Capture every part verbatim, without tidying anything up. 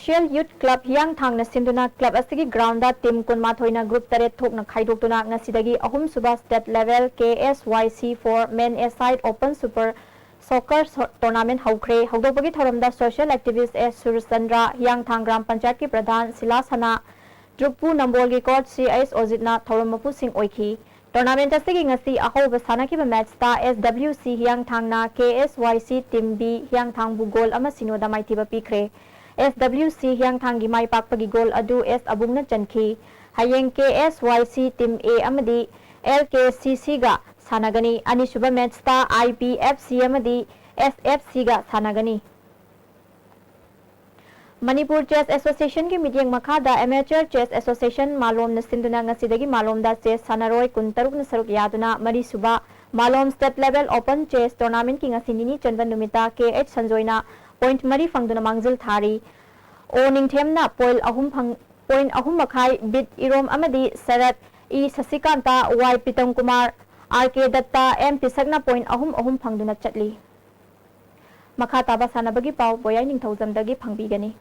Social Youth Club ꯍꯤꯌꯥꯡꯊꯥꯡꯅ ꯁꯤꯟꯗꯨꯅ club ꯑꯁꯤꯒꯤ ground team ꯀꯨꯟꯃꯥꯊꯣꯏꯅ group ꯇꯔꯦꯠ ꯊꯣꯛꯅ ꯈꯥꯏꯗꯣꯛꯇꯨꯅ ꯉꯁꯤꯗꯒꯤ ꯑꯍꯨꯝꯁꯨꯕ state level K S Y C four Men A-side Open Super Soccer tournament ꯍꯧꯈ꯭ꯔꯦ꯫ ꯍꯧꯗꯣꯛꯄꯒꯤ ꯊꯧꯔꯝꯗ social activist S ꯁꯨꯔꯆꯟꯗ꯭ꯔ, ꯍꯤꯌꯥꯡꯊꯥꯡ ꯒ꯭ꯔꯥꯝ ꯄꯟꯆꯥꯌꯠꯀꯤ ꯄ꯭ꯔꯙꯥꯟ ꯁꯤꯂꯥ ꯁꯅꯥ, ꯇ꯭ꯔꯨꯞꯄꯨ ꯅꯝꯕꯣꯜꯒꯤ coach C H ꯑꯣꯖꯤꯠꯅ ꯊꯧꯔꯝ ꯃꯄꯨꯁꯤꯡ ꯑꯣꯏꯈꯤ꯫ Tournament ꯑꯁꯤꯒꯤ ꯉꯁꯤ ꯑꯍꯧꯕ ꯁꯥꯟꯅꯈꯤꯕ match ꯇ S W C ꯍꯤꯌꯥꯡꯊꯥꯡꯅ K S Y C team B ꯍꯤꯌꯥꯡꯊꯥꯡꯕꯨ goal ꯑꯃ ꯁꯤꯅꯣꯗ ꯃꯥꯏꯊꯤꯕ ꯄꯤꯈ꯭ꯔꯦ꯫ S W C ꯍꯤꯌꯥꯡꯊꯥꯡꯒꯤ ꯃꯥꯏ ꯄꯥꯛꯄꯒꯤ goal ꯑꯗꯨ S ꯑꯕꯨꯡꯅ ꯆꯟꯈꯤ꯫ ꯍꯌꯦꯡ K S Y C team A ꯑꯃꯗꯤ L K C C ꯒ ꯁꯥꯟꯅꯒꯅꯤ꯫ ꯑꯅꯤꯁꯨꯕ match ꯇ I P F C ꯑꯃꯗꯤ S F C ꯒ ꯁꯥꯟꯅꯒꯅꯤ꯫ Manipur Chess Association ꯒꯤ ꯃꯤꯠꯌꯦꯡ ꯃꯈꯥꯗ Amateur Chess Association ꯃꯥꯂꯣꯝꯅ ꯁꯤꯟꯗꯨꯅ ꯉꯁꯤꯗꯒꯤ ꯃꯥꯂꯣꯝꯗ chess ꯁꯥꯟꯅꯔꯣꯏ ꯀꯨꯟꯇꯔꯨꯛꯅ ꯁꯔꯨꯛ ꯌꯥꯗꯨꯅ ꯃꯔꯤꯁꯨꯕ ꯃꯥꯂꯣꯝ state level open chess tournament ꯀꯤ ꯉꯁꯤ ꯅꯤꯅꯤ ꯆꯟꯕ ꯅꯨꯃꯤꯠꯇ K H ꯁꯟꯖꯣꯏꯅ point ꯃꯔꯤ ꯐꯪꯗꯨꯅ ꯃꯥꯡꯖꯤꯜ ꯊꯥꯔꯤ꯫ ꯑꯣ ꯅꯤꯡꯊꯦꯝꯅ point ꯑꯍꯨꯝ ꯐꯪ-, point ꯑꯍꯨꯝ ꯃꯈꯥꯏ, ꯕꯤꯠ ꯏꯔꯣꯝ ꯑꯃꯗꯤ Sarat E Sasikanta, Y Pritam Kumar, R K Dutta, M ꯄꯤꯁꯛꯅ point ꯑꯍꯨꯝ ꯑꯍꯨꯝ ꯐꯪꯗꯨꯅ ꯆꯠꯂꯤ꯫ ꯃꯈꯥ ꯇꯥꯕ ꯁꯥꯟꯅꯕꯒꯤ ꯄꯥꯎ ꯕꯣꯌꯥꯏ ꯅꯤꯡꯊꯧꯖꯝꯗꯒꯤ ꯐꯪꯕꯤꯒꯅꯤ꯫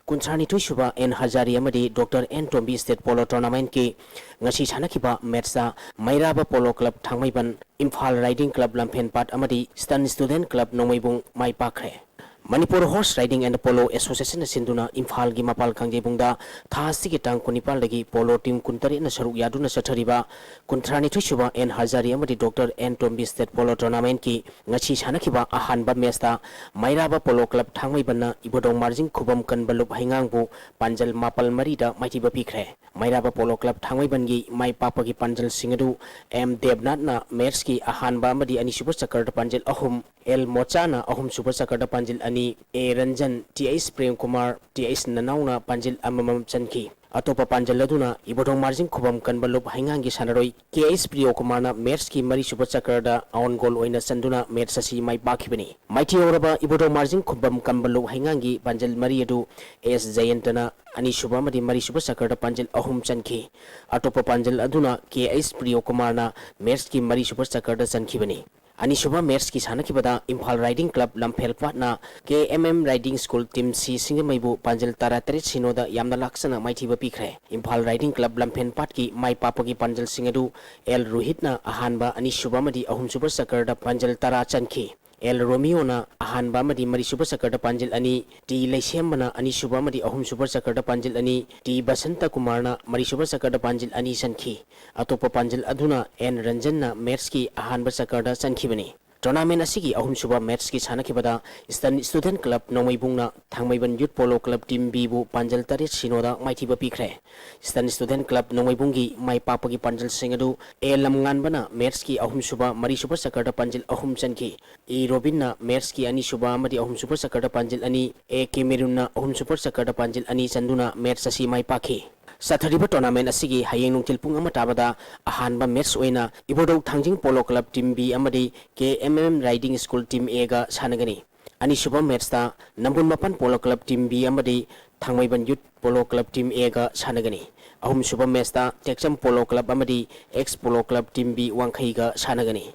ꯀꯨꯟꯊ꯭ꯔꯥꯅꯤꯊꯣꯏꯁꯨꯕ N ꯍꯖꯥꯔꯤ ꯑꯃꯗꯤ Doctor N ꯇꯣꯝꯕꯤ state polo tournament ꯀꯤ ꯉꯁꯤ ꯁꯥꯟꯅꯈꯤꯕ match ꯇ ꯃꯩꯔꯥꯕ Polo Club ꯊꯥꯡꯃꯩꯕꯟ, ꯏꯝꯐꯥꯜ Riding Club ꯂꯝꯐꯦꯟꯄꯥꯠ ꯑꯃꯗꯤ Stun Student Club ꯅꯣꯡꯃꯩꯕꯨꯡ my ꯄꯥꯛꯈ꯭ꯔꯦ꯫ Manipur Horse Riding and Polo Association ꯅ ꯁꯤꯟꯗꯨꯅ ꯏꯝꯐꯥꯜꯒꯤ ꯃꯄꯥꯜ ꯀꯥꯡꯖꯩꯕꯨꯡꯗ ꯊꯥ ꯑꯁꯤꯒꯤ ꯇꯥꯡ ꯀꯨꯟꯅꯤꯄꯥꯜꯗꯒꯤ polo team ꯀꯨꯟꯇꯔꯦꯠꯅ ꯁꯔꯨꯛ ꯌꯥꯗꯨꯅ ꯆꯠꯊꯔꯤꯕ ꯀꯨꯟꯊ꯭ꯔꯥꯅꯤꯊꯣꯏꯁꯨꯕ N ꯍꯖꯥꯔꯤ ꯑꯃꯗꯤ Doctor N ꯇꯣꯝꯕꯤ state polo tournament ꯀꯤ ꯉꯁꯤ ꯁꯥꯟꯅꯈꯤꯕ ꯑꯍꯥꯟꯕ match ꯇ ꯃꯩꯔꯥꯕ Polo Club ꯊꯥꯡꯃꯩꯕꯟꯅ ꯏꯕꯨꯙꯧ ꯃꯥꯔꯖꯤꯡ ꯈꯨꯕꯝ ꯀꯟꯕ ꯂꯨꯞ ꯍꯩꯉꯥꯡꯕꯨ ꯄꯥꯟꯖꯜ ꯃꯥꯄꯜ ꯃꯔꯤꯗ ꯃꯥꯏꯊꯤꯕ ꯄꯤꯈ꯭ꯔꯦ꯫ ꯃꯩꯔꯥꯕ Polo Club ꯊꯥꯡꯃꯩꯕꯟꯒꯤ ꯃꯥꯏ ꯄꯥꯛꯄꯒꯤ ꯄꯥꯟꯖꯜꯁꯤꯡ ꯑꯗꯨ M ꯗꯦꯕꯅꯥꯊꯅ match ꯀꯤ ꯑꯍꯥꯟꯕ ꯑꯃꯗꯤ ꯑꯅꯤꯁꯨꯕ ꯆꯀꯔꯗ ꯄꯥꯟꯖꯜ ꯑꯍꯨꯝ, L ꯃꯣꯆꯥꯅ ꯑꯍꯨꯝꯁꯨꯕ ꯆꯀꯔꯗ ꯄꯥꯟꯖꯜ ꯑꯅꯤ, A Ranjan, Th Premkumar, Th ꯅꯅꯥꯎꯅ ꯄꯥꯟꯖꯜ ꯑꯃꯃꯝ ꯆꯟꯈꯤ꯫ ꯑꯇꯣꯞꯄ ꯄꯥꯟꯖꯜ ꯑꯗꯨꯅ ꯏꯕꯨꯙꯧ ꯃꯥꯔꯖꯤꯡ ꯈꯨꯕꯝ ꯀꯟꯕ ꯂꯨꯞ ꯍꯩꯉꯥꯡꯒꯤ ꯁꯥꯟꯅꯔꯣꯏ Kh ꯄ꯭ꯔꯤꯌꯣꯀꯨꯃꯥꯔꯅ match ꯀꯤ ꯃꯔꯤꯁꯨꯕ ꯆꯀꯔꯗ own goal ꯑꯣꯏꯅ ꯆꯟꯗꯨꯅ match ꯑꯁꯤ ꯃꯥꯏ ꯄꯥꯛꯈꯤꯕꯅꯤ꯫ ꯃꯥꯏꯊꯤꯍꯧꯔꯕ ꯏꯕꯨꯙꯧ ꯃꯥꯔꯖꯤꯡ ꯈꯨꯕꯝ ꯀꯟꯕ ꯂꯨꯞ ꯍꯩꯉꯥꯡꯒꯤ ꯄꯥꯟꯖꯜ ꯃꯔꯤ ꯑꯗꯨ S ꯖꯌꯟꯇꯅ ꯑꯅꯤꯁꯨꯕ ꯑꯃꯗꯤ ꯃꯔꯤꯁꯨꯕ ꯆꯀꯔꯗ ꯄꯥꯟꯖꯜ ꯑꯍꯨꯝ ꯆꯟꯈꯤ꯫ ꯑꯇꯣꯞꯄ ꯄꯥꯟꯖꯜ ꯑꯗꯨꯅ Kh ꯄ꯭ꯔꯤꯌꯣꯀꯨꯃꯥꯔꯅ match ꯀꯤ ꯃꯔꯤꯁꯨꯕ ꯆꯀꯔꯗ ꯆꯟꯈꯤꯕꯅꯤ꯫ ꯑꯅꯤꯁꯨꯕ ꯃꯦꯠꯁꯀꯤ ꯁꯥꯟꯅꯈꯤꯕꯗ ꯏꯝꯐꯥꯜ ꯔꯥꯏꯗꯤꯡ ꯀ꯭ꯂꯕ ꯂꯝꯐꯦꯜ ꯄꯥꯠꯅ K M M riding school team C ꯁꯤꯡꯖꯃꯩꯕꯨ ꯄꯥꯟꯖꯜ ꯇꯔꯥ ꯇꯔꯦꯠ ꯁꯤꯅꯣꯗ ꯌꯥꯝꯅ ꯂꯥꯛꯆꯅ ꯃꯥꯏꯊꯤꯕ ꯄꯤꯈ꯭ꯔꯦ꯫ ꯏꯝꯐꯥꯜ ꯔꯥꯏꯗꯤꯡ ꯀ꯭ꯂꯕ ꯂꯝꯐꯦꯜ ꯄꯥꯠꯀꯤ ꯃꯥꯏ ꯄꯥꯛꯄꯒꯤ ꯄꯥꯟꯖꯜꯁꯤꯡ ꯑꯗꯨ ꯑꯦꯜ ꯔꯣꯍꯤꯠꯅ ꯑꯍꯥꯟꯕ, ꯑꯅꯤꯁꯨꯕ ꯑꯃꯗꯤ ꯑꯍꯨꯝꯁꯨꯕ ꯆꯀꯔꯗ ꯄꯥꯟꯖꯜ ꯇꯔꯥ ꯆꯟꯈꯤ꯫ ꯑꯦꯜ ꯔꯣꯃꯤꯌꯣꯅ ꯑꯍꯥꯟꯕ ꯑꯃꯗꯤ ꯃꯔꯤꯁꯨꯕ ꯆꯀꯔꯗ ꯄꯥꯟꯖꯜ ꯑꯅꯤ, ꯇꯤ ꯂꯩꯁꯦꯝꯕꯅ ꯑꯅꯤꯁꯨꯕ ꯑꯃꯗꯤ ꯑꯍꯨꯝꯁꯨꯕ ꯆꯀꯔꯗ ꯄꯥꯟꯖꯜ ꯑꯅꯤ, ꯇꯤ ꯕꯁꯟꯇ ꯀꯨꯃꯥꯔꯅ ꯃꯔꯤꯁꯨꯕ ꯆꯀꯔꯗ ꯄꯥꯟꯖꯜ ꯑꯅꯤ ꯆꯟꯈꯤ꯫ ꯑꯇꯣꯞꯄ ꯄꯥꯟꯖꯜ ꯑꯗꯨꯅ ꯑꯦꯟ ꯔꯟꯖꯟꯅ ꯃꯦꯠꯁꯀꯤ ꯑꯍꯥꯟꯕ ꯆꯀꯔꯗ ꯆꯟꯈꯤꯕꯅꯤ꯫ ꯇꯣꯔꯅꯥꯃꯦꯟ ꯑꯁꯤꯒꯤ ꯑꯍꯨꯝꯁꯨꯕ ꯃꯦꯠꯁꯀꯤ ꯁꯥꯟꯅꯈꯤꯕꯗ ꯏꯁꯇꯔꯟ ꯁ꯭ꯇꯨꯗꯦꯟꯠ ꯀ꯭ꯂꯕ ꯅꯣꯡꯃꯩꯕꯨꯡꯅ ꯊꯥꯡꯃꯩꯕꯟ ꯌꯨꯠ ꯄꯣꯂꯣ ꯀ꯭ꯂꯕ ꯇꯤꯝ ꯕꯤꯕꯨ ꯄꯥꯟꯖꯜ ꯇꯔꯦꯠ ꯁꯤꯅꯣꯗ ꯃꯥꯏꯊꯤꯕ ꯄꯤꯈ꯭ꯔꯦ꯫ ꯏꯁꯇꯔꯟ ꯁ꯭ꯇꯨꯗꯦꯟꯠ ꯀ꯭ꯂꯕ ꯅꯣꯡꯃꯩꯕꯨꯡꯒꯤ ꯃꯥꯏ ꯄꯥꯛꯄꯒꯤ ꯄꯥꯟꯖꯜꯁꯤꯡ ꯑꯗꯨ ꯑꯦ ꯂꯝꯉꯥꯟꯕꯅ ꯃꯦꯠꯁꯀꯤ ꯑꯍꯨꯝꯁꯨꯕ, ꯃꯔꯤꯁꯨꯕ ꯆꯀꯔꯗ ꯄꯥꯟꯖꯜ ꯑꯍꯨꯝ ꯆꯟꯈꯤ꯫ ꯏ ꯔꯣꯕꯤꯟꯅ ꯃꯦꯠꯁꯀꯤ ꯑꯅꯤꯁꯨꯕ ꯑꯃꯗꯤ ꯑꯍꯨꯝꯁꯨꯕ ꯆꯀꯔꯗ ꯄꯥꯟꯖꯜ ꯑꯅꯤ, ꯑꯦ ꯀꯦ ꯃꯦꯔꯨꯟꯅ ꯑꯍꯨꯝꯁꯨꯕ ꯆꯀꯔꯗ ꯄꯥꯟꯖꯜ ꯑꯅꯤ ꯆꯟꯗꯨꯅ ꯃꯦꯠꯁ ꯑꯁꯤ ꯃꯥꯏ ꯄꯥꯛꯈꯤ꯫ ꯆꯠꯊꯔꯤꯕ ꯇꯣꯔꯅꯥꯃꯦꯟ ꯑꯁꯤꯒꯤ ꯍꯌꯦꯡ ꯅꯨꯡꯊꯤꯜ ꯄꯨꯡ ꯑꯃ ꯇꯥꯕꯗ ꯑꯍꯥꯟꯕ ꯃꯦꯠꯁ ꯑꯣꯏꯅ Ibudhou Thangjing polo club team B ꯑꯃꯗꯤ K M M riding school team ꯑꯦꯒ ꯁꯥꯟꯅꯒꯅꯤ꯫ ꯑꯅꯤꯁꯨꯕ ꯃꯦꯠꯁꯇ ꯅꯝꯕꯨꯜ ꯃꯄꯥꯟ ꯄꯣꯂꯣ ꯀ꯭ꯂꯕ ꯇꯤꯝ ꯕꯤ ꯑꯃꯗꯤ Thangmeiband youth polo club team ꯑꯦꯒ ꯁꯥꯟꯅꯒꯅꯤ꯫ ꯑꯍꯨꯝꯁꯨꯕ ꯃꯦꯠꯁꯇ ꯇꯦꯛꯆꯝ ꯄꯣꯂꯣ ꯀ꯭ꯂꯕ ꯑꯃꯗꯤ X polo club team B ꯋꯥꯡꯈꯩꯒ ꯁꯥꯟꯅꯒꯅꯤ꯫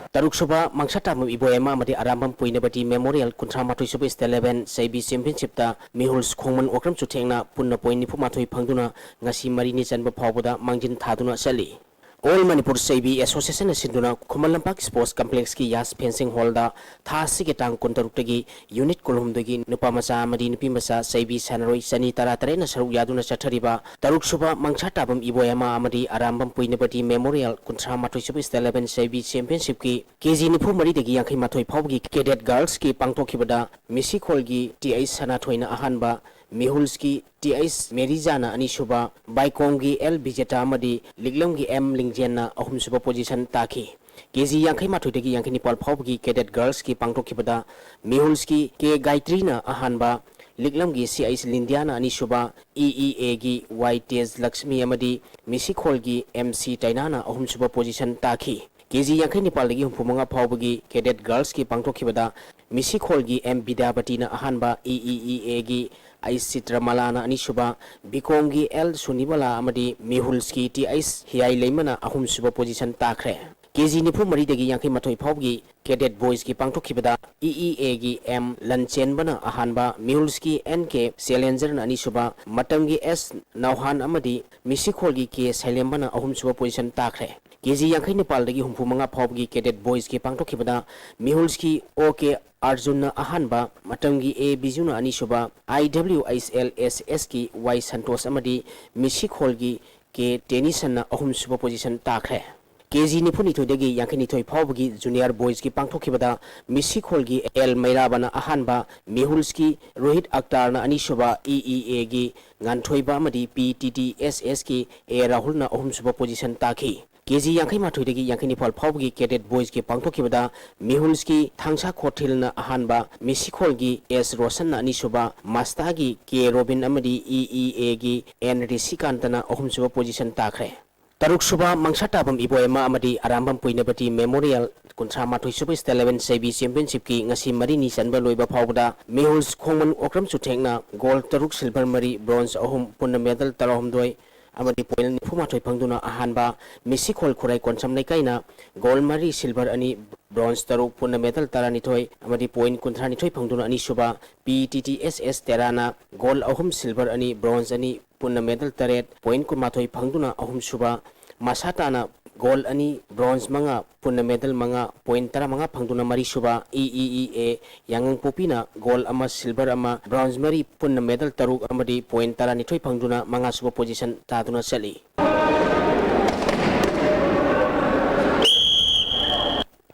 ꯇꯔꯨꯛꯁꯨꯕ ꯃꯪꯁꯥꯇꯥꯕꯝ ꯏꯕꯣꯌꯥꯃꯥ ꯑꯃꯗꯤ ꯑꯔꯥꯝꯕꯝ ꯄꯣꯏꯅꯕꯇꯤ ꯃꯦꯃꯣꯔꯤꯌꯦꯜ ꯀꯨꯟꯊ꯭ꯔꯥ ꯃꯥꯊꯣꯏꯁꯨꯕ ꯏꯁꯇꯦꯠ ꯂꯦꯚꯦꯜ ꯁꯦꯕꯤ ꯆꯦꯝꯄꯤꯌꯟꯁꯤꯞꯇ ꯃꯤꯍꯨꯜꯁ ꯈꯣꯡꯃꯟ ꯑꯣꯀ꯭ꯔꯝ ꯆꯨꯊꯦꯡꯅ ꯄꯨꯟꯅ ꯄꯣꯏꯟ ꯅꯤꯐꯨ ꯃꯥꯊꯣꯏ ꯐꯪꯗꯨꯅ ꯉꯁꯤ ꯃꯔꯤꯅꯤ ꯆꯟꯕ ꯐꯥꯎꯕꯗ ꯃꯥꯡꯖꯤꯟ ꯊꯥꯗꯨꯅ ꯆꯠꯂꯤ꯫ ꯑꯣꯜ ꯃꯅꯤꯄꯨꯔ ꯁꯦꯕꯤ ꯑꯦꯁꯣꯁꯤꯌꯦꯁꯟꯅ ꯁꯤꯟꯗꯨꯅ ꯈꯨꯃꯟ ꯂꯝꯄꯥꯛ ꯁ꯭ꯄꯣꯔꯠꯁ ꯀꯝꯄ꯭ꯂꯦꯛꯁꯀꯤ ꯌꯥꯁ ꯐꯦꯟꯁꯤꯡ ꯍꯣꯜꯗ ꯊꯥ ꯑꯁꯤꯒꯤ ꯇꯥꯡ ꯀꯨꯟꯇꯔꯨꯛꯇꯒꯤ ꯌꯨꯅꯤꯠ ꯀꯨꯟꯍꯨꯝꯗꯣꯏꯒꯤ ꯅꯨꯄꯥ ꯃꯆꯥ ꯑꯃꯗꯤ ꯅꯨꯄꯤ ꯃꯆꯥ ꯁꯦꯕꯤ ꯁꯥꯟꯅꯔꯣꯏ ꯆꯅꯤ ꯇꯔꯥ ꯇꯔꯦꯠꯅ ꯁꯔꯨꯛ ꯌꯥꯗꯨꯅ ꯆꯠꯊꯔꯤꯕ ꯇꯔꯨꯛꯁꯨꯕ ꯃꯪꯁꯥꯇꯥꯕꯝ ꯏꯕꯣꯌꯥꯃꯥ ꯑꯃꯗꯤ ꯑꯔꯥꯝꯕꯝ ꯄꯣꯏꯅꯕꯇꯤ ꯃꯦꯃꯣꯔꯤꯌꯦꯜ ꯀꯨꯟꯊ꯭ꯔꯥ ꯃꯥꯊꯣꯏꯁꯨꯕ ꯏꯁꯇꯦꯠ ꯂꯦꯚꯦꯜ ꯁꯦꯕꯤ ꯆꯦꯝꯄꯤꯌꯟꯁꯤꯞꯀꯤ ꯀꯦ ꯖꯤ ꯅꯤꯐꯨ ꯃꯔꯤꯗꯒꯤ ꯌꯥꯡꯈꯩ ꯃꯥꯊꯣꯏ ꯐꯥꯎꯕꯒꯤ ꯀꯦꯗꯦꯠ ꯒꯥꯔꯜꯁꯀꯤ ꯄꯥꯡꯊꯣꯛꯈꯤꯕꯗ ꯃꯤꯁꯤꯈꯣꯜꯒꯤ ꯇꯤ ꯑꯩꯆ ꯁꯅꯥꯊꯣꯏꯅ ꯑꯍꯥꯟꯕ, ꯃꯤꯍꯨꯜꯁꯀꯤ ꯇꯤ ꯑꯩꯆ ꯃꯦꯔꯤꯖꯥꯅ ꯑꯅꯤꯁꯨꯕ, ꯕꯥꯏꯀꯣꯡꯒꯤ ꯑꯦꯜ ꯕꯤꯖꯦꯇꯥ ꯑꯃꯗꯤ ꯂꯤꯛꯂꯝꯒꯤ ꯑꯦꯝ ꯂꯤꯡꯖꯦꯟꯅ ꯑꯍꯨꯝꯁꯨꯕ ꯄꯣꯖꯤꯁꯟ ꯇꯥꯈꯤ꯫ ꯀꯦ ꯖꯤ ꯌꯥꯡꯈꯩ ꯃꯥꯊꯣꯏꯗꯒꯤ ꯌꯥꯡꯈꯩ ꯅꯤꯄꯥꯜ ꯐꯥꯎꯕꯒꯤ ꯀꯦꯗꯦꯠ ꯒꯥꯔꯜꯁꯀꯤ ꯄꯥꯡꯊꯣꯛꯈꯤꯕꯗ ꯃꯤꯍꯨꯜꯁꯀꯤ ꯀꯦ ꯒꯥꯌꯇ꯭ꯔꯤꯅ ꯑꯍꯥꯟꯕ, ꯂꯤꯛꯂꯝꯒꯤ ꯁꯤ ꯑꯩꯆ ꯂꯤꯟꯗꯤꯌꯥꯅ ꯑꯅꯤꯁꯨꯕ, ꯏ ꯏ ꯑꯦꯒꯤ ꯋꯥꯏ ꯇꯦꯖ ꯂꯛꯁꯃꯤ ꯑꯃꯗꯤ ꯃꯤꯁꯤꯈꯣꯜꯒꯤ ꯑꯦꯝ ꯁꯤ ꯇꯥꯏꯅꯥꯅ ꯑꯍꯨꯝꯁꯨꯕ ꯄꯣꯖꯤꯁꯟ ꯇꯥꯈꯤ꯫ ꯀꯦ ꯖꯤ ꯌꯥꯡꯈꯩ ꯅꯤꯄꯥꯜꯗꯒꯤ ꯍꯨꯝꯐꯨ ꯃꯉꯥ ꯐꯥꯎꯕꯒꯤ ꯀꯦꯗꯦꯠ ꯒꯥꯔꯜꯁꯀꯤ ꯄꯥꯡꯊꯣꯛꯈꯤꯕꯗ ꯃꯤꯁꯤꯈꯣꯜꯒꯤ ꯑꯦꯝ ꯕꯤꯗ꯭ꯌꯥꯄꯇꯤꯅ ꯑꯍꯥꯟꯕ, ꯏ ꯏ ꯏ ꯑꯦꯒꯤ ꯑꯩꯆ ꯆꯤꯇ꯭ꯔꯃꯂꯥꯅ ꯑꯅꯤꯁꯨꯕ, ꯕꯤꯀꯣꯝꯒꯤ ꯑꯦꯜ ꯁꯨꯅꯤꯕꯂꯥ ꯑꯃꯗꯤ ꯃꯤꯍꯨꯜꯁꯀꯤ ꯇꯤ ꯑꯩꯆ ꯍꯤꯌꯥꯏꯂꯩꯃꯅ ꯑꯍꯨꯝꯁꯨꯕ ꯄꯣꯖꯤꯁꯟ ꯇꯥꯈ꯭ꯔꯦ꯫ ꯀꯦ ꯖꯤ ꯅꯤꯐꯨ ꯃꯔꯤꯗꯒꯤ ꯌꯥꯡꯈꯩ ꯃꯥꯊꯣꯏ ꯐꯥꯎꯕꯒꯤ ꯀꯦꯗꯦꯠ ꯕꯣꯏꯁꯀꯤ ꯄꯥꯡꯊꯣꯛꯈꯤꯕꯗ ꯏ ꯏ ꯑꯦꯒꯤ ꯑꯦꯝ ꯂꯟꯆꯦꯟꯕꯅ ꯑꯍꯥꯟꯕ, ꯃꯤꯍꯨꯜꯁꯀꯤ ꯑꯦꯟ ꯀꯦ ꯆꯦꯂꯦꯟꯖꯔꯅ ꯑꯅꯤꯁꯨꯕ, ꯃꯇꯝꯒꯤ ꯑꯦꯁ ꯅꯧꯍꯥꯟ ꯑꯃꯗꯤ ꯃꯤꯁꯤꯈꯣꯜꯒꯤ ꯀꯦ ꯁꯩꯂꯦꯝꯕꯅ ꯑꯍꯨꯝꯁꯨꯕ ꯄꯣꯖꯤꯁꯟ ꯇꯥꯈ꯭ꯔꯦ꯫ ꯀꯦ ꯖꯤ ꯌꯥꯡꯈꯩ ꯅꯤꯄꯥꯜꯗꯒꯤ ꯍꯨꯝꯐꯨ ꯃꯉꯥ ꯐꯥꯎꯕꯒꯤ ꯀꯦꯗꯦꯠ ꯕꯣꯏꯁꯀꯤ ꯄꯥꯡꯊꯣꯛꯈꯤꯕꯗ ꯃꯤꯍꯨꯜꯁꯀꯤ ꯑꯣ ꯀꯦ ꯑꯥꯔꯖꯨꯟꯅ ꯑꯍꯥꯟꯕ, ꯃꯇꯝꯒꯤ ꯑꯦ ꯕꯤꯖꯨꯅ ꯑꯅꯤꯁꯨꯕ, ꯑꯥꯏ ꯗꯕ꯭ꯂꯤꯎ ꯑꯩꯆ ꯑꯦꯜ ꯑꯦꯁ ꯑꯦꯁꯀꯤ ꯋꯥꯏ ꯁꯟꯇꯣꯁ ꯑꯃꯗꯤ ꯃꯤꯁꯤꯈꯣꯜꯒꯤ ꯀꯦ ꯇꯦꯅꯤꯁꯟꯅ ꯑꯍꯨꯝꯁꯨꯕ ꯄꯣꯖꯤꯁꯟ ꯇꯥꯈ꯭ꯔꯦ꯫ ꯀꯦ ꯖꯤ ꯅꯤꯐꯨꯅꯤꯊꯣꯏꯗꯒꯤ ꯌꯥꯡꯈꯩꯅꯤꯊꯣꯏ ꯐꯥꯎꯕꯒꯤ ꯖꯨꯅꯤꯌꯔ ꯕꯣꯏꯁꯀꯤ ꯄꯥꯡꯊꯣꯛꯈꯤꯕꯗ ꯃꯤꯁꯤꯈꯣꯜꯒꯤ ꯑꯦꯜ ꯃꯩꯔꯥꯕꯅ ꯑꯍꯥꯟꯕ, ꯃꯤꯍꯨꯜꯁꯀꯤ ꯔꯣꯍꯤꯠ ꯑꯛꯇꯥꯔꯅ ꯑꯅꯤꯁꯨꯕ, ꯏ ꯏ ꯑꯦꯒꯤ ꯉꯥꯟꯊꯣꯏꯕ ꯑꯃꯗꯤ ꯄꯤ ꯇꯤ ꯇꯤ ꯑꯦꯁ ꯑꯦꯁꯀꯤ ꯑꯦ ꯔꯥꯍꯨꯜꯅ ꯑꯍꯨꯝꯁꯨꯕ ꯄꯣꯖꯤꯁꯟ ꯇꯥꯈꯤ꯫ ꯀꯦ ꯖꯤ ꯌꯥꯡꯈꯩ ꯃꯥꯊꯣꯏꯗꯒꯤ ꯌꯥꯡꯈꯩ ꯅꯤꯄꯥꯜ ꯐꯥꯎꯕꯒꯤ ꯀꯦꯗꯦꯠ ꯕꯣꯏꯁꯀꯤ ꯄꯥꯡꯊꯣꯛꯈꯤꯕꯗ ꯃꯤꯍꯨꯜꯁꯀꯤ ꯊꯥꯡꯁꯥ ꯈꯣꯔꯊꯤꯜꯅ ꯑꯍꯥꯟꯕ, ꯃꯤꯁꯤꯈꯣꯜꯒꯤ ꯑꯦꯁ ꯔꯣꯁꯟꯅ ꯑꯅꯤꯁꯨꯕ, ꯃꯁꯇꯥꯒꯤ ꯀꯦ ꯔꯣꯕꯤꯟ ꯑꯃꯗꯤ ꯏ ꯏ ꯑꯦꯒꯤ ꯑꯦꯟ ꯔꯤꯁꯤꯀꯥꯟꯇꯅ ꯑꯍꯨꯝꯁꯨꯕ ꯄꯣꯖꯤꯁꯟ ꯇꯥꯈ꯭ꯔꯦ꯫ ꯇꯔꯨꯛꯁꯨꯕ ꯃꯪꯁꯥꯇꯥꯕꯝ ꯏꯕꯣꯌꯥꯃ ꯑꯃꯗꯤ ꯑꯔꯥꯝꯕꯝ ꯀꯨꯏꯅꯕꯇꯤ ꯃꯦꯃꯣꯔꯤꯌꯦꯜ ꯀꯨꯟꯊ꯭ꯔꯥ ꯃꯥꯊꯣꯏꯁꯨꯕ ꯁ꯭ꯇꯦꯠ ꯏꯂꯦꯚꯦꯟ ꯁꯦꯕꯤ ꯆꯦꯝꯄꯤꯌꯟꯁꯤꯞꯀꯤ ꯉꯁꯤ ꯃꯔꯤꯅꯤ ꯆꯟꯕ ꯂꯣꯏꯕ ꯐꯥꯎꯕꯗ ꯃꯤꯍꯨꯜꯁ ꯈꯣꯡꯃꯟ ꯑꯣꯀ꯭ꯔꯝ ꯆꯨꯊꯦꯛꯅ ꯒꯣꯜ ꯇꯔꯨꯛ, ꯁꯤꯜꯚꯔ ꯃꯔꯤ, ꯕ꯭ꯔꯣꯟꯖ ꯑꯍꯨꯝ, ꯄꯨꯟꯅ ꯃꯦꯗꯜ ꯇꯔꯥꯍꯨꯝꯗꯣꯏ ꯑꯃꯗꯤ ꯄꯣꯏꯟꯠ ꯅꯤꯐꯨꯃꯥꯊꯣꯏ ꯐꯪꯗꯨꯅ ꯑꯍꯥꯟꯕ, ꯃꯤꯁꯤꯈꯣꯜ ꯈꯨꯔꯥꯏ ꯀꯣꯟꯁꯝ ꯂꯩꯀꯥꯏꯅ ꯒꯣꯜ ꯃꯔꯤ, ꯁꯤꯜꯚꯔ ꯑꯅꯤ, ꯕ꯭ꯔꯣꯟꯖ ꯇꯔꯨꯛ, ꯄꯨꯟꯅ ꯃꯦꯗꯜ ꯇꯔꯥꯅꯤꯊꯣꯏ ꯑꯃꯗꯤ ꯄꯣꯏꯟꯠ ꯀꯨꯟꯊ꯭ꯔꯥꯅꯤꯊꯣꯏ ꯐꯪꯗꯨꯅ ꯑꯅꯤꯁꯨꯕ, ꯄꯤ ꯇꯤ ꯇꯤ ꯑꯦꯁ ꯑꯦꯁ ꯇꯦꯔꯥꯅ ꯒꯣꯜ ꯑꯍꯨꯝ, ꯁꯤꯜꯚꯔ ꯑꯅꯤ, ꯕ꯭ꯔꯣꯟꯖ ꯑꯅꯤ, ꯄꯨꯟꯅ ꯃꯦꯗꯜ ꯇꯔꯦꯠ, ꯄꯣꯏꯟꯠ ꯀꯨꯟꯃꯥꯊꯣꯏ ꯐꯪꯗꯨꯅ ꯑꯍꯨꯝꯁꯨꯕ, ꯃꯁꯥꯇꯥꯅ ꯒꯣꯜ ꯑꯅꯤ, ꯕ꯭ꯔꯣꯟꯖ ꯃꯉꯥ, ꯄꯨꯟꯅ ꯃꯦꯗꯜ ꯃꯉꯥ, ꯄꯣꯏꯟꯠ ꯇꯔꯥꯃꯉꯥ ꯐꯪꯗꯨꯅ ꯃꯔꯤꯁꯨꯕ, ꯏ ꯏ ꯏ ꯑꯦ ꯌꯥꯉꯪꯄꯣꯛꯄꯤꯅ ꯒꯣꯜ ꯑꯃ, ꯁꯤꯜꯚꯔ ꯑꯃ, ꯕ꯭ꯔꯣꯟꯖ ꯃꯔꯤ, ꯄꯨꯟꯅ ꯃꯦꯗꯜ ꯇꯔꯨꯛ ꯑꯃꯗꯤ ꯄꯣꯏꯟꯠ ꯇꯔꯥꯅꯤꯊꯣꯏ ꯐꯪꯗꯨꯅ ꯃꯉꯥꯁꯨꯕ ꯄꯣꯖꯤꯁꯟ ꯇꯥꯗꯨꯅ ꯆꯠꯂꯤ꯫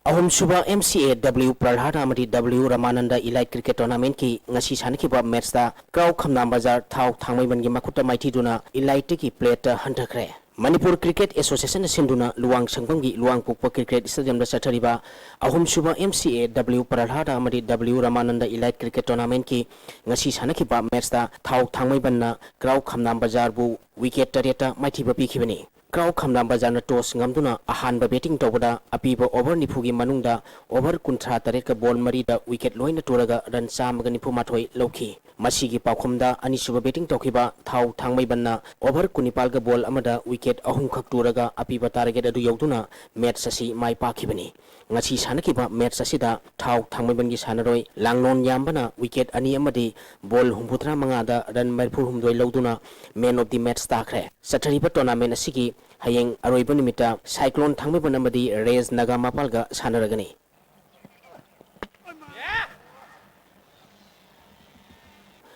ꯑꯍꯨꯝꯁꯨꯕ ꯑꯦꯝ ꯁꯤ ꯑꯦ ꯗꯕ꯭ꯂꯤꯎ ꯄ꯭ꯔꯜꯍꯥꯗ ꯑꯃꯗꯤ ꯗꯕ꯭ꯂꯤꯎ ꯔꯃꯥꯅꯟꯗ ꯏꯂꯥꯏꯠ ꯀ꯭ꯔꯤꯀꯦꯠ ꯇꯣꯔꯅꯥꯃꯦꯟꯠꯀꯤ ꯉꯁꯤ ꯁꯥꯟꯅꯈꯤꯕ ꯃꯦꯠꯆꯇ ꯀ꯭ꯔꯥꯎ ꯈꯝꯅꯥꯝ ꯕꯖꯥꯔ ꯊꯥꯎ ꯊꯥꯡꯃꯩꯕꯟꯒꯤ ꯃꯈꯨꯠꯇ ꯃꯥꯏꯊꯤꯗꯨꯅ ꯏꯂꯥꯏꯠꯇꯒꯤ ꯄ꯭ꯂꯦꯠꯇ ꯍꯟꯊꯈ꯭ꯔꯦ꯫ ꯃꯅꯤꯄꯨꯔ ꯀ꯭ꯔꯤꯀꯦꯠ ꯑꯦꯁꯣꯁꯤꯌꯦꯁꯟꯅ ꯁꯤꯟꯗꯨꯅ ꯂꯨꯋꯥꯡꯁꯪꯕꯝꯒꯤ ꯂꯨꯋꯥꯡꯄꯣꯛꯄ ꯀ꯭ꯔꯤꯀꯦꯠ ꯁ꯭ꯇꯦꯗꯤꯌꯝꯗ ꯆꯠꯊꯔꯤꯕ ꯑꯍꯨꯝꯁꯨꯕ ꯑꯦꯝ ꯁꯤ ꯑꯦ ꯗꯕ꯭ꯂꯤꯎ ꯄ꯭ꯔꯜꯍꯥꯗ ꯑꯃꯗꯤ ꯗꯕ꯭ꯂꯤꯎ ꯔꯃꯥꯅꯟꯗ ꯏꯂꯥꯏꯠ ꯀ꯭ꯔꯤꯀꯦꯠ ꯇꯣꯔꯅꯥꯃꯦꯟꯠꯀꯤ ꯉꯁꯤ ꯁꯥꯟꯅꯈꯤꯕ ꯃꯦꯠꯆꯇ ꯊꯥꯎ ꯊꯥꯡꯃꯩꯕꯟꯅ ꯀ꯭ꯔꯥꯎ ꯈꯝꯅꯥꯝ ꯕꯖꯥꯔꯕꯨ ꯋꯤꯀꯦꯠ ꯇꯔꯦꯠꯇ ꯃꯥꯏꯊꯤꯕ ꯄꯤꯈꯤꯕꯅꯤ꯫ ꯀ꯭ꯔꯥꯎ ꯈꯝꯂꯥꯝ ꯕꯖꯥꯔꯅ toss ꯉꯝꯗꯨꯅ ꯑꯍꯥꯟꯕ batting ꯇꯧꯕꯗ ꯑꯄꯤꯕ over ꯅꯤꯐꯨꯒꯤ ꯃꯅꯨꯡꯗ over ꯀꯨꯟꯊ꯭ꯔꯥ ꯇꯔꯦꯠꯀ ball ꯃꯔꯤꯗ wicket ꯂꯣꯏꯅ ꯇꯨꯔꯒ run ꯆꯥꯝꯃꯒ ꯅꯤꯐꯨ ꯃꯥꯊꯣꯏ ꯂꯧꯈꯤ꯫ ꯃꯁꯤꯒꯤ ꯄꯥꯎꯈꯨꯝꯗ ꯑꯅꯤꯁꯨꯕ batting ꯇꯧꯈꯤꯕ ꯊꯥꯎ ꯊꯥꯡꯃꯩꯕꯟꯅ over ꯀꯨꯟꯅꯤꯄꯥꯜꯒ ball ꯑꯃꯗ wicket ꯑꯍꯨꯝꯈꯛ ꯇꯨꯔꯒ ꯑꯄꯤꯕ target ꯑꯗꯨ ꯌꯧꯗꯨꯅ match ꯑꯁꯤ ꯃꯥꯏ ꯄꯥꯛꯈꯤꯕꯅꯤ꯫ ꯉꯁꯤ ꯁꯥꯟꯅꯈꯤꯕ match ꯑꯁꯤꯗ ꯊꯥꯎ ꯊꯥꯡꯃꯩꯕꯟꯒꯤ ꯁꯥꯟꯅꯔꯣꯏ ꯂꯥꯡꯂꯣꯟ ꯌꯥꯝꯕꯅ wicket ꯑꯅꯤ ꯑꯃꯗꯤ ball ꯍꯨꯝꯐꯨꯇꯔꯥ ꯃꯉꯥꯗ run ꯃꯔꯤꯐꯨ ꯍꯨꯝꯗꯣꯏ ꯂꯧꯗꯨꯅ man of the match ꯇꯥꯈ꯭ꯔꯦ꯫ ꯆꯠꯊꯔꯤꯕ tournament ꯑꯁꯤꯒꯤ ꯍꯌꯦꯡ ꯑꯔꯣꯏꯕ ꯅꯨꯃꯤꯠꯇ Cyclone ꯊꯥꯡꯃꯩꯕꯟ ꯑꯃꯗꯤ Rays ꯅꯥꯒꯥꯃꯄꯥꯜꯒ ꯁꯥꯟꯅꯔꯒꯅꯤ꯫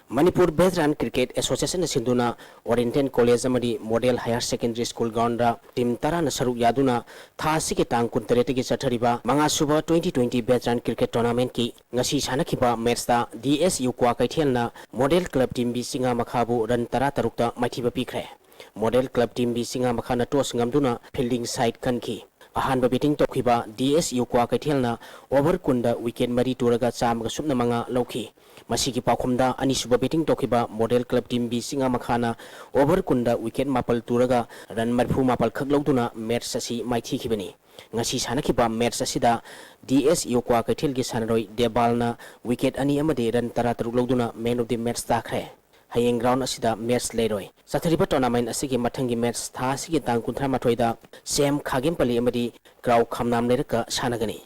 ꯃꯅꯤꯄꯨꯔ Veteran Cricket Associationꯅ ꯁꯤꯟꯗꯨꯅ Oriental College ꯑꯃꯗꯤ Model Higher Secondary School groundꯗ team ꯇꯔꯥꯅ ꯁꯔꯨꯛ ꯌꯥꯗꯨꯅ ꯊꯥ ꯑꯁꯤꯒꯤ ꯇꯥꯡ ꯀꯨꯟꯇꯔꯦꯠꯇꯒꯤ ꯆꯠꯊꯔꯤꯕ ꯃꯉꯥꯁꯨꯕ twenty twenty Veteran Cricket Tournamentꯀꯤ ꯉꯁꯤ ꯁꯥꯟꯅꯈꯤꯕ matchꯇ D S U ꯀ꯭ꯋꯥꯀꯩꯊꯦꯜꯅ Model Club Team B ꯆꯤꯡꯉꯥ ꯃꯈꯥꯕꯨ run ꯇꯔꯥ ꯇꯔꯨꯛꯇ ꯃꯥꯏꯊꯤꯕ ꯄꯤꯈ꯭ꯔꯦ꯫ Model Club Team B ꯆꯤꯡꯉꯥ ꯃꯈꯥꯅ toss ꯉꯝꯗꯨꯅ fielding side ꯈꯟꯈꯤ꯫ ꯑꯍꯥꯟꯕ batting ꯇꯧꯈꯤꯕ D S U ꯀ꯭ꯋꯥꯀꯩꯊꯦꯜꯅ over ꯀꯨꯟꯗ wicket ꯃꯔꯤ ꯇꯨꯔꯒ ꯆꯥꯝꯃꯒ ꯁꯨꯞꯅ ꯃꯉꯥ ꯂꯧꯈꯤ꯫ ꯃꯁꯤꯒꯤ ꯄꯥꯎꯈꯨꯝꯗ ꯑꯅꯤꯁꯨꯕ batting ꯇꯧꯈꯤꯕ Model Club Team B ꯆꯤꯡꯉꯥ ꯃꯈꯥꯅ over ꯀꯨꯟꯗ wicket ꯃꯥꯄꯜ ꯇꯨꯔꯒ run ꯃꯔꯤꯐꯨ ꯃꯥꯄꯜ ꯈꯛ ꯂꯧꯗꯨꯅ match ꯑꯁꯤ ꯃꯥꯏꯊꯤꯈꯤꯕꯅꯤ꯫ ꯉꯁꯤ ꯁꯥꯟꯅꯈꯤꯕ match ꯑꯁꯤꯗ D S U ꯀ꯭ꯋꯥꯀꯩꯊꯦꯜꯒꯤ ꯁꯥꯟꯅꯔꯣꯏ ꯗꯦꯕꯥꯜꯅ wicket ꯑꯅꯤ ꯑꯃꯗꯤ run ꯇꯔꯥ ꯇꯔꯨꯛ ꯂꯧꯗꯨꯅ man of the match ꯇꯥꯈ꯭ꯔꯦ꯫ ꯍꯌꯦꯡ ground ꯑꯁꯤꯗ match ꯂꯩꯔꯣꯏ꯫ ꯆꯠꯊꯔꯤꯕ tournament ꯑꯁꯤꯒꯤ ꯃꯊꯪꯒꯤ match ꯊꯥ ꯑꯁꯤꯒꯤ ꯇꯥꯡ ꯀꯨꯟꯊ꯭ꯔꯥ ꯃꯥꯊꯣꯏꯗ ꯁꯦꯝ ꯈꯥꯒꯦꯝꯄꯜꯂꯤ ꯑꯃꯗꯤ ꯀ꯭ꯔꯥꯎ ꯈꯝꯅꯥꯝ ꯂꯩꯔꯛꯀ ꯁꯥꯟꯅꯒꯅꯤ꯫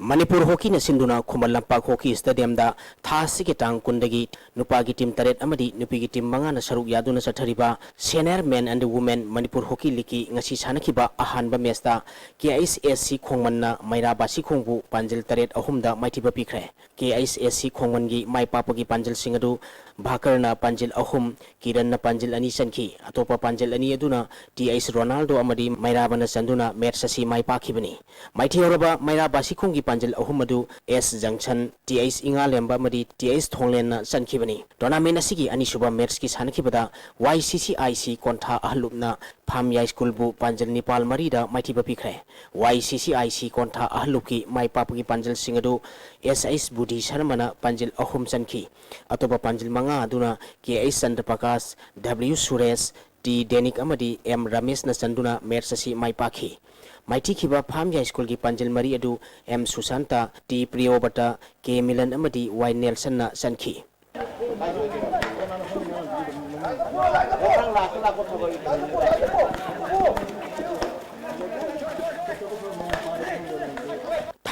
ꯃꯅꯤꯄꯨꯔ ꯍꯣꯀꯤꯅ ꯁꯤꯟꯗꯨꯅ ꯈꯨꯃꯟ ꯂꯝꯄꯥꯛ ꯍꯣꯀꯤ ꯁ꯭ꯇꯦꯗꯤꯌꯝꯗ ꯊꯥ ꯑꯁꯤꯒꯤ ꯇꯥꯡ ꯀꯨꯟꯗꯒꯤ ꯅꯨꯄꯥꯒꯤ team ꯇꯔꯦꯠ ꯑꯃꯗꯤ ꯅꯨꯄꯤꯒꯤ team ꯃꯉꯥꯅ ꯁꯔꯨꯛ ꯌꯥꯗꯨꯅ ꯆꯠꯊꯔꯤꯕ Senior Men and Women Manipur hockey ꯂꯤꯒꯀꯤ ꯉꯁꯤ ꯁꯥꯟꯅꯈꯤꯕ ꯑꯍꯥꯟꯕ matchꯇ K I S S C ꯈꯣꯡꯃꯟꯅ ꯃꯩꯔꯥ ꯕꯥꯁꯤꯈꯣꯡꯕꯨ ꯄꯥꯟꯖꯤꯜ ꯇꯔꯦꯠ ꯑꯍꯨꯝꯗ ꯃꯥꯏꯊꯤꯕ ꯄꯤꯈ꯭ꯔꯦ꯫ K I S S C ꯈꯣꯡꯃꯟꯒꯤ ꯃꯥꯏ ꯄꯥꯛꯄꯒꯤ ꯄꯥꯟꯖꯤꯜꯁꯤꯡ ꯑꯗꯨ ꯚꯥꯀꯔꯅ ꯄꯥꯟꯖꯤꯜ ꯑꯍꯨꯝ, ꯀꯤꯔꯟꯅ ꯄꯥꯟꯖꯤꯜ ꯑꯅꯤ ꯆꯟꯈꯤ꯫ ꯑꯇꯣꯞꯄ ꯄꯥꯟꯖꯤꯜ ꯑꯅꯤ ꯑꯗꯨꯅ T H ꯔꯣꯅꯥꯜꯗꯣ ꯑꯃꯗꯤ ꯃꯩꯔꯥꯕꯅ ꯆꯟꯗꯨꯅ match ꯑꯁꯤ ꯃꯥꯏ ꯄꯥꯛꯈꯤꯕꯅꯤ꯫ ꯃꯥꯏꯊꯤꯍꯧꯔꯕ ꯃꯩꯔꯥ ꯕꯥꯁꯤꯈꯣꯡꯒꯤ ꯄꯥꯟꯖꯤꯜ ꯑꯍꯨꯝ ꯑꯗꯨ S ꯖꯪꯁꯟ, T H ꯏꯉꯥꯂꯦꯝꯕ ꯑꯃꯗꯤ ꯇꯤ ꯑꯩꯆ ꯊꯣꯡꯂꯦꯟꯅ ꯆꯟꯈꯤꯕꯅꯤ꯫ Tournament ꯑꯁꯤꯒꯤ ꯑꯅꯤꯁꯨꯕ matchꯀꯤ ꯁꯥꯟꯅꯈꯤꯕꯗ ꯋꯥꯏ ꯁꯤ ꯁꯤ ꯑꯥꯏ ꯁꯤ ꯀꯣꯟꯊꯥ ꯑꯍꯜꯂꯨꯞꯅ ꯐꯥꯝꯌꯥꯏ ꯁ꯭ꯀꯨꯜꯕꯨ ꯄꯥꯟꯖꯜ ꯅꯤꯄꯥꯜ ꯃꯔꯤꯗ ꯃꯥꯏꯊꯤꯕ ꯄꯤꯈ꯭ꯔꯦ꯫ ꯋꯥꯏ ꯁꯤ ꯁꯤ ꯑꯥꯏ ꯁꯤ ꯀꯣꯟꯊꯥ ꯑꯍꯜꯂꯨꯞꯀꯤ ꯃꯥꯏ ꯄꯥꯛꯄꯒꯤ ꯄꯥꯟꯖꯜꯁꯤꯡ ꯑꯗꯨ ꯑꯦꯁ ꯑꯩꯆ ꯕꯨꯙꯤ ꯁꯔꯃꯅ ꯄꯥꯟꯖꯜ ꯑꯍꯨꯝ ꯆꯟꯈꯤ꯫ ꯑꯇꯣꯞꯄ ꯄꯥꯟꯖꯜ ꯃꯉꯥ ꯑꯗꯨꯅ ꯀꯦ ꯑꯩꯆ ꯆꯟꯗ꯭ꯔ ꯄ꯭ꯔꯀꯥꯁ, ꯗꯕ꯭ꯂꯤꯌꯨ ꯁꯨꯔꯦꯁ, ꯇꯤ ꯗꯦꯅꯤꯛ ꯑꯃꯗꯤ ꯑꯦꯝ ꯔꯃꯦꯁꯅ ꯆꯟꯗꯨꯅ match ꯑꯁꯤ ꯃꯥꯏ ꯄꯥꯛꯈꯤ꯫ ꯃꯥꯏꯊꯤꯈꯤꯕ ꯐꯥꯝꯌꯥꯏ ꯁ꯭ꯀꯨꯜꯒꯤ ꯄꯥꯟꯖꯜ ꯃꯔꯤ ꯑꯗꯨ ꯑꯦꯝ ꯁꯨꯁꯥꯟꯇ, ꯇꯤ ꯄ꯭ꯔꯤꯌꯣꯕꯇ, ꯀꯦ ꯃꯤꯂꯟ ꯑꯃꯗꯤ ꯋꯥꯏ ꯅꯦꯜꯁꯟꯅ ꯆꯟꯈꯤ꯫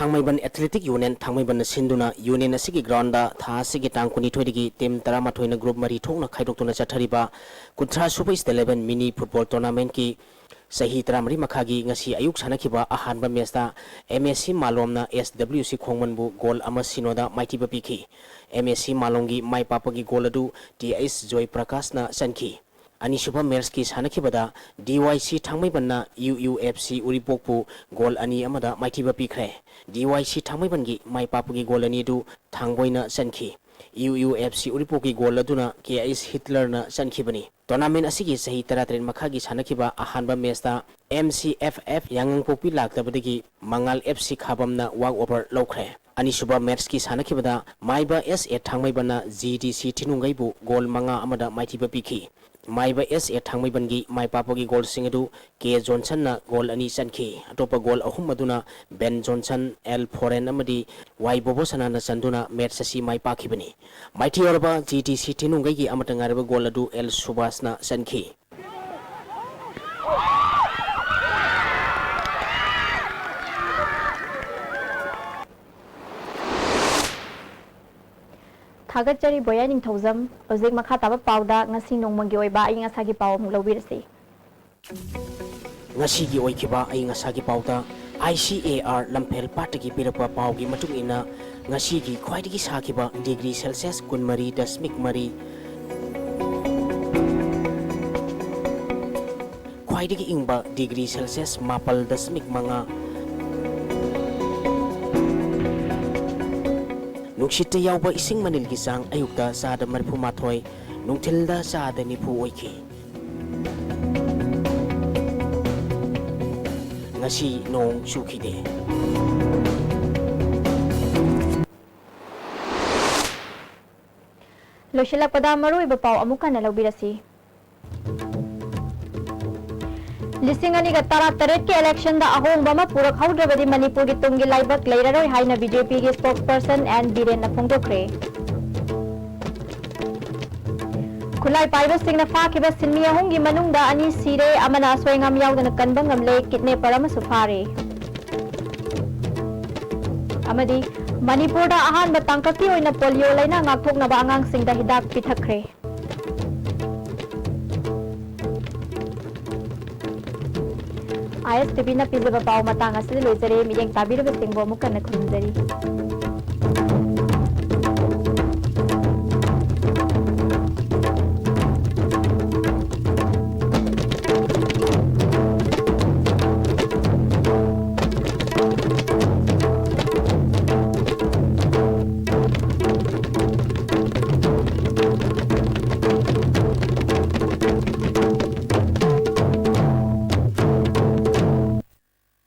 ꯊꯥꯡꯃꯩꯕꯟ Athletic Union ꯊꯥꯡꯃꯩꯕꯟꯅ ꯁꯤꯟꯗꯨꯅ union ꯑꯁꯤꯒꯤ groundꯗ ꯊꯥ ꯑꯁꯤꯒꯤ ꯇꯥꯡ ꯀꯨꯟꯅꯤꯊꯣꯏꯗꯒꯤ team ꯇꯔꯥꯃꯥꯊꯣꯏꯅ group ꯃꯔꯤ ꯊꯣꯛꯅ ꯈꯥꯏꯗꯣꯛꯇꯨꯅ ꯆꯠꯊꯔꯤꯕ ꯀꯨꯟꯊ꯭ꯔꯥ ꯁꯨꯕ East Eleven mini football tournamentꯀꯤ ꯆꯍꯤ ꯇꯔꯥꯃꯔꯤ ꯃꯈꯥꯒꯤ ꯉꯁꯤ ꯑꯌꯨꯛ ꯁꯥꯟꯅꯈꯤꯕ ꯑꯍꯥꯟꯕ matchꯇ ꯑꯦꯝ ꯑꯦꯁ ꯁꯤ ꯃꯥꯂꯣꯝꯅ ꯑꯦꯁ ꯗꯕ꯭ꯂꯤꯌꯨ ꯁꯤ ꯈꯣꯡꯃꯟꯕꯨ goal ꯑꯃ ꯁꯤꯅꯣꯗ ꯃꯥꯏꯊꯤꯕ ꯄꯤꯈꯤ꯫ ꯑꯦꯝ ꯑꯦꯁ ꯁꯤ ꯃꯥꯂꯣꯝꯒꯤ ꯃꯥꯏ ꯄꯥꯛꯄꯒꯤ goal ꯑꯗꯨ ꯇꯤ ꯑꯩꯆ ꯖꯣꯏ ꯄ꯭ꯔꯀꯥꯁꯅ ꯆꯟꯈꯤ꯫ ꯑꯅꯤꯁꯨꯕ matchꯀꯤ ꯁꯥꯟꯅꯈꯤꯕꯗ ꯗꯤ ꯋꯥꯏ ꯁꯤ ꯊꯥꯡꯃꯩꯕꯟꯅ ꯌꯨ ꯌꯨ ꯑꯦꯐ ꯁꯤ ꯎꯔꯤꯄꯣꯛꯄꯨ goal ꯑꯅꯤ ꯑꯃꯗ ꯃꯥꯏꯊꯤꯕ ꯄꯤꯈ꯭ꯔꯦ꯫ ꯗꯤ ꯋꯥꯏ ꯁꯤ ꯊꯥꯡꯃꯩꯕꯟꯒꯤ ꯃꯥꯏ ꯄꯥꯛꯄꯒꯤ goal ꯑꯅꯤ ꯑꯗꯨ ꯊꯥꯡꯕꯣꯏꯅ ꯆꯟꯈꯤ꯫ ꯌꯨ ꯌꯨ ꯑꯦꯐ ꯁꯤ ꯎꯔꯤꯄꯣꯛꯀꯤ goal ꯑꯗꯨꯅ ꯀꯦ ꯑꯩꯆ ꯍꯤꯠꯂꯔꯅ ꯆꯟꯈꯤꯕꯅꯤ꯫ Tournament ꯑꯁꯤꯒꯤ ꯆꯍꯤ ꯇꯔꯥꯇꯔꯦꯠ ꯃꯈꯥꯒꯤ ꯁꯥꯟꯅꯈꯤꯕ ꯑꯍꯥꯟꯕ matchꯇ ꯑꯦꯝ ꯁꯤ ꯑꯦꯐ ꯑꯦꯐ ꯌꯥꯉꯪꯄꯣꯛꯄꯤ ꯂꯥꯛꯇꯕꯗꯒꯤ ꯃꯉꯥꯜ ꯑꯦꯐ ꯁꯤ ꯈꯥꯕꯝꯅ walk over ꯂꯧꯈ꯭ꯔꯦ꯫ ꯑꯅꯤꯁꯨꯕ matchꯀꯤ ꯁꯥꯟꯅꯈꯤꯕꯗ ꯃꯥꯏꯕ ꯑꯦꯁ ꯑꯦ ꯊꯥꯡꯃꯩꯕꯟꯅ ꯖꯤ ꯗꯤ ꯁꯤ ꯊꯤꯅꯨꯡꯒꯩꯕꯨ goal ꯃꯉꯥ ꯑꯃꯗ ꯃꯥꯏꯊꯤꯕ ꯄꯤꯈꯤ꯫ ꯃꯥꯏꯕ ꯑꯦꯁ ꯑꯦ ꯊꯥꯡꯃꯩꯕꯟꯒꯤ ꯃꯥꯏ ꯄꯥꯛꯄꯒꯤ goalꯁꯤꯡ ꯑꯗꯨ ꯀꯦ ꯖꯣꯟꯁꯟꯅ goal ꯑꯅꯤ ꯆꯟꯈꯤ꯫ ꯑꯇꯣꯞꯄ goal ꯑꯍꯨꯝ ꯑꯗꯨꯅ ꯕꯦꯟ ꯖꯣꯟꯁꯟ, ꯑꯦꯜ ꯐꯣꯔꯦꯟ ꯑꯃꯗꯤ ꯋꯥꯏ ꯕꯣꯕꯣꯁꯅꯥꯅ ꯆꯟꯗꯨꯅ match ꯑꯁꯤ ꯃꯥꯏ ꯄꯥꯛꯈꯤꯕꯅꯤ꯫ ꯃꯥꯏꯊꯤꯔꯕ ꯖꯤ ꯗꯤ ꯁꯤ ꯊꯤꯅꯨꯡꯒꯩꯒꯤ ꯑꯃꯠꯇ ꯉꯥꯏꯔꯕ goal ꯑꯗꯨ ꯑꯦꯜ ꯁꯨꯕꯥꯁꯅ ꯆꯟꯈꯤ꯫ ꯊꯥꯒꯠꯆꯔꯤ ꯕꯣꯌꯥ ꯅꯤꯡꯊꯧꯖꯝ꯫ ꯍꯧꯖꯤꯛ ꯃꯈꯥ ꯇꯥꯕ ꯄꯥꯎꯗ ꯉꯁꯤ ꯅꯣꯡꯃꯒꯤ ꯑꯣꯏꯕ ꯑꯏꯪ ꯑꯁꯥꯒꯤ ꯄꯥꯎ ꯑꯃꯨꯛ ꯂꯧꯕꯤꯔꯁꯤ꯫ ꯉꯁꯤꯒꯤ ꯑꯣꯏꯈꯤꯕ ꯑꯏꯪ ꯑꯁꯥꯒꯤ ꯄꯥꯎꯗ, ꯑꯥꯏ ꯁꯤ ꯑꯦ ꯑꯥꯔ ꯂꯝꯐꯦꯜ ꯄꯥꯠꯇꯒꯤ ꯄꯤꯔꯛꯄ ꯄꯥꯎꯒꯤ ꯃꯇꯨꯡ ꯏꯟꯅ, ꯉꯁꯤꯒꯤ ꯈ꯭ꯋꯥꯏꯗꯒꯤ ꯁꯥꯈꯤꯕ degree Celsius ꯀꯨꯟꯃꯔꯤ ꯗꯁꯃꯤꯛ ꯃꯔꯤ, ꯈ꯭ꯋꯥꯏꯗꯒꯤ ꯏꯪꯕ degree Celsius ꯃꯥꯄꯜ ꯗꯁꯃꯤꯛ ꯃꯉꯥ, ꯅꯨꯡꯁꯤꯠꯇ ꯌꯥꯎꯕ ꯏꯁꯤꯡ ꯃꯅꯤꯜꯒꯤ ꯆꯥꯡ ꯑꯌꯨꯛꯇ ꯆꯥꯗ ꯃꯔꯤꯐꯨ ꯃꯥꯊꯣꯏ, ꯅꯨꯡꯊꯤꯜꯗ ꯆꯥꯗ ꯅꯤꯐꯨ ꯑꯣꯏꯈꯤ꯫ ꯉꯁꯤ ꯅꯣꯡ ꯆꯨꯈꯤꯗꯦ꯫ ꯂꯣꯏꯁꯤꯜꯂꯛꯄꯗ ꯃꯔꯨꯑꯣꯏꯕ ꯄꯥꯎ ꯑꯃꯨꯛ ꯍꯟꯅ ꯂꯧꯕꯤꯔꯁꯤ꯫ ꯂꯤꯁꯤꯡ ꯑꯅꯤꯒ ꯇꯔꯥꯇꯔꯦꯠꯀꯤ election ꯗ ꯑꯍꯣꯡꯕ ꯑꯃ ꯄꯨꯔꯛꯍꯧꯗ꯭ꯔꯕꯗꯤ ꯃꯅꯤꯄꯨꯔꯒꯤ ꯇꯨꯡꯒꯤ ꯂꯥꯏꯕꯛ ꯂꯩꯔꯔꯣꯏ ꯍꯥꯏꯅ B J P ꯒꯤ spokesperson N ꯕꯤꯔꯦꯟꯅ ꯐꯣꯡꯗꯣꯛꯈ꯭ꯔꯦ꯫ ꯈꯨꯠꯂꯥꯏ ꯄꯥꯏꯕꯁꯤꯡꯅ ꯐꯥꯈꯤꯕ ꯁꯤꯟꯃꯤ ꯑꯍꯨꯝꯒꯤ ꯃꯅꯨꯡꯗ ꯑꯅꯤ ꯁꯤꯔꯦ, ꯑꯃꯅ ꯑꯁꯣꯏ ꯑꯉꯥꯝ ꯌꯥꯎꯗꯅ ꯀꯟꯕ ꯉꯝꯂꯦ, kidnapper ꯑꯃꯁꯨ ꯐꯥꯔꯦ꯫ ꯑꯃꯗꯤ ꯃꯅꯤꯄꯨꯔꯗ ꯑꯍꯥꯟꯕ ꯇꯥꯡꯀꯛꯀꯤ ꯑꯣꯏꯅ polio ꯂꯥꯏꯅꯥ ꯉꯥꯛꯊꯣꯛꯅꯕ ꯑꯉꯥꯡꯁꯤꯡꯗ ꯍꯤꯗꯥꯛ ꯄꯤꯊꯛꯈ꯭ꯔꯦ꯫ ISTV ꯅ ꯄꯤꯖꯕ ꯄꯥꯎ ꯃꯇꯥꯡ ꯑꯁꯤꯗ ꯂꯣꯏꯖꯔꯦ꯫ ꯃꯤꯠꯌꯦꯡ ꯇꯥꯕꯤꯔꯕꯁꯤꯡꯕꯨ ꯑꯃꯨꯛ ꯍꯟꯅ ꯈꯨꯔꯨꯝꯖꯔꯤ꯫